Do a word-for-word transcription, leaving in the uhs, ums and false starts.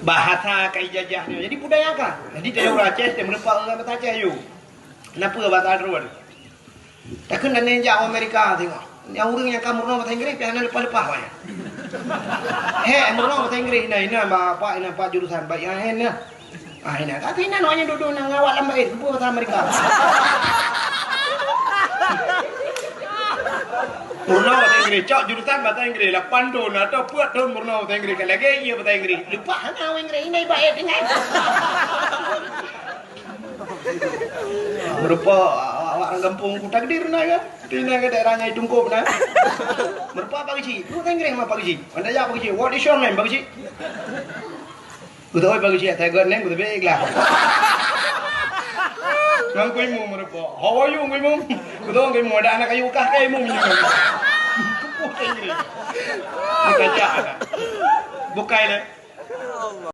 Bahasa ka ijajah nyoe. Jadi budaya ka. Jadi teuh ureueng Aceh, teuh meureumpok ureueng bahasa Aceh yue. Kenapa bahasa droe? Takheun dan jak Amerika tengok. Nyang ureueng nyang ka meurunoe bahasa Inggris, pih hana leupah-leupah wayah. He, meurunoe bahasa Inggris, ina, ina, Pak, ina, Pak jurusan, baik, ya, he, ina. Ah, ina. Tapi ina, nyoe dudoe na ngawat lam bait, buku bahasa Amerika. Meurunoe bahasa Inggris, cok jurusan bahasa Inggris, lapan thon atau peuet thon meurunoe bahasa Inggris, kan lagèe iya bahasa Inggris. Leupah hana bahasa Inggris, ina bait, ina. Meureumpok awak-awak ureueng gampông ku takdir na kan? Di na ke daerah nyai Tungkop na. Meureumpok Pak Geuchik. Lu Inggris ma Pak Geuchik. Anda ya Pak Geuchik. What is your name, Pak Geuchik? Ku tahu Pak Geuchik, saya got name, ku tahu ikhlas. Ngan ku imu meureumpok. How are you, ku imu? Ku tahu ku imu, ada anak kayu kah, kayu imu. Kupuh Inggris. Bukan cak. Bukai le.